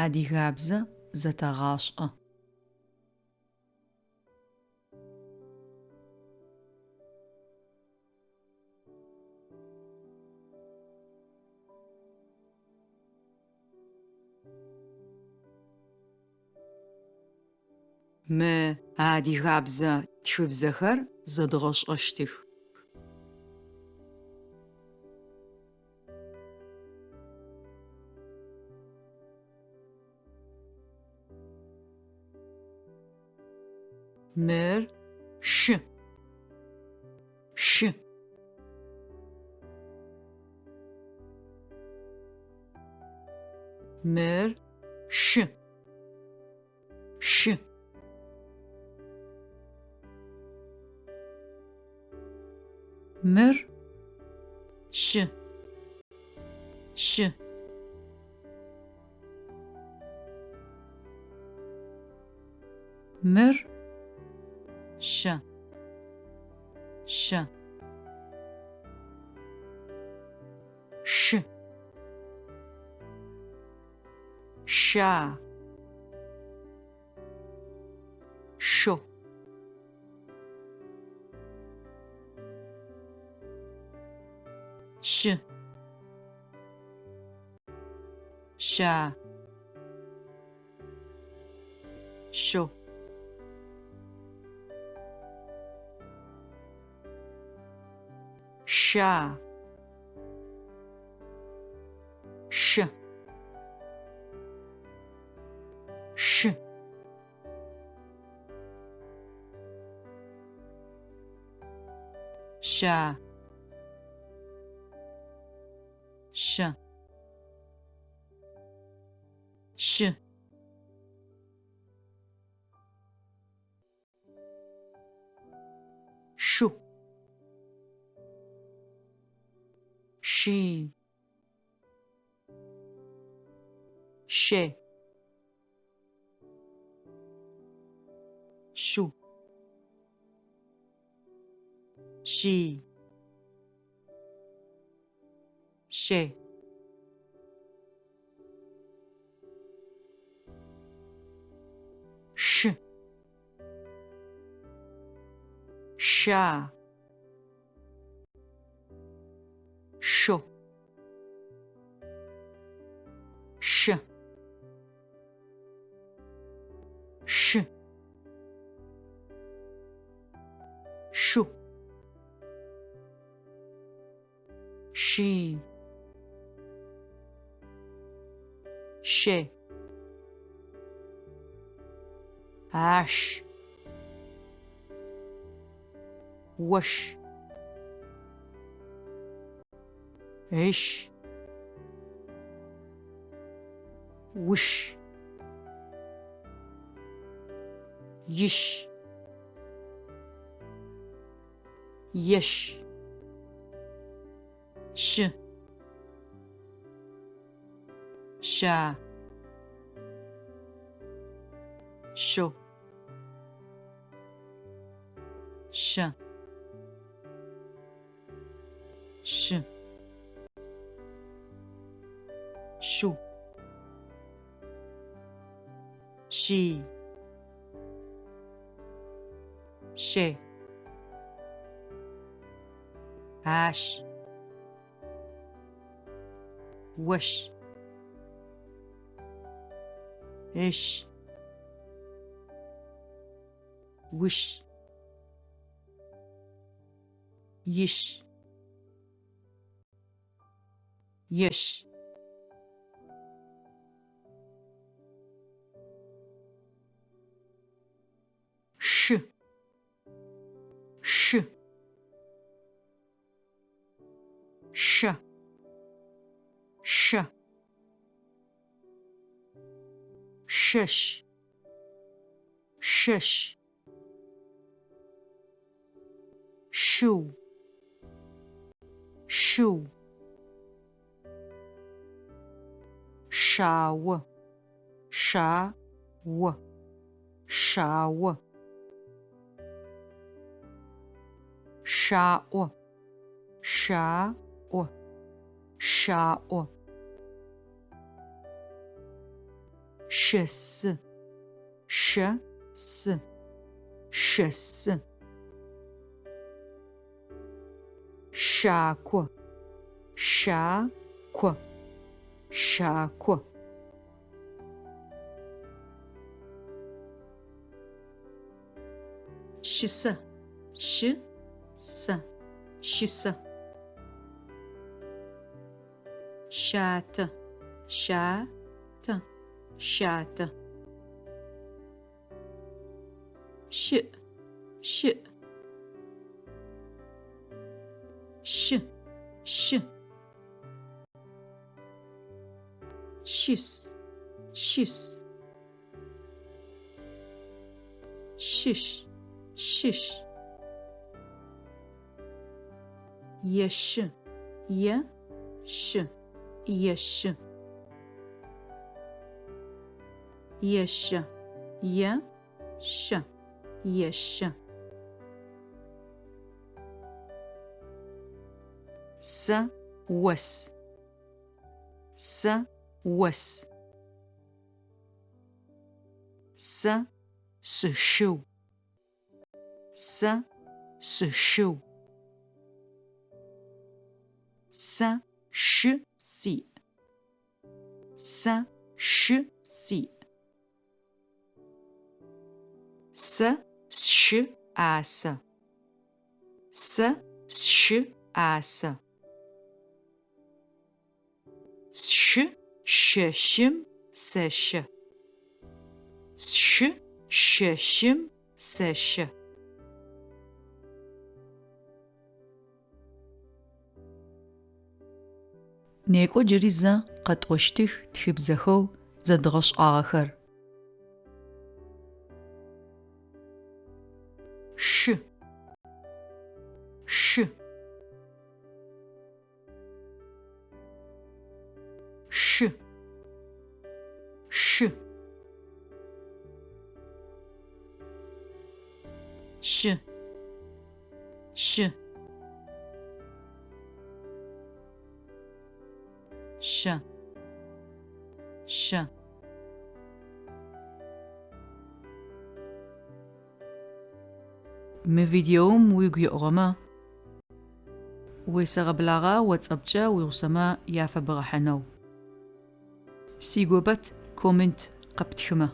Адыгабзэ зэтэгъашӏэ. Мы адыгабзэ тхыбзэхэр зэдгъэшӏэщтых. Мыр шы. Шы. Мыр шы. Шы. Мыр щы. Щы. Мыр щэ. Щэ. Шы. Ша. Шо. Щы. Ща. Шо. Ша. Шы. Шы. Ща. Щэ. Щы. Шу. Ши. Ше. Шу. Ши. Ше. Шы. Ша. Шо. Шы. Шы. Шу. Ши. Ше. Аш. Ощ. Ыщ. Ущ. Ищ. Ещ. Щы. Ща. Що. Щэ. Щы. Щу. Щи. Ше. Ащ. Ощ. Ыщ. Ущ. Ищ. Ещ. Шы. Шы. Шэ. Шэ. Шэщ. Шэщ. Шыу. Шыу. Шао. Ша-о. Шао. Шаӏо. Ша-ӏо. Шаӏо. Шэсы. Шэ сы. Шэсы. Шако. Ша ко. Шако. Щысэ. Щы сэ. Щысэ. Щатэ. Ща тэ. Щатэ. Щыӏ. Щыӏ. Щы. Щы. Щыс. Щыс. Щыщ. Щыщ. Ещы. Е щы. Ещы. Ещэ. Е щэ. Ещэ. Сэ ос. Сэ ос. Сэ сышыу. Сэ сышыу. Сэ шы сиӏ. Сэ шы сиӏ. Сэ сшы ӏасэ. Сэ сшы ӏасэ. Сшы шэщым сэщэ. Сшы шэщым сэщэ. Некӏо джыри зэ къэтӏощтых тхыбзэхэу зэдгъэшӏагъэхэр. Шы. Шы. Шы. Шы. Щы. Щы. Щэ. Щэ. Мы видеом уигу еӏугъэмэ, уесэгъэблагъэ WhatsApp-кӏэ уигъусэмэ яфэбгъэхьынэу. Сигопэт коммент къэптхымэ.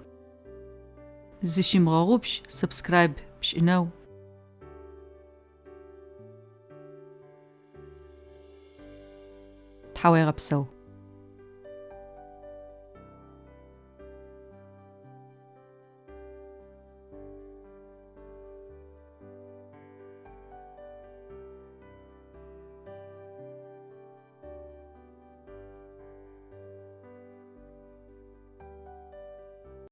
Зыщымыгъэгъупш subscribe пшӏынэу. Тхьауегъэпсэу.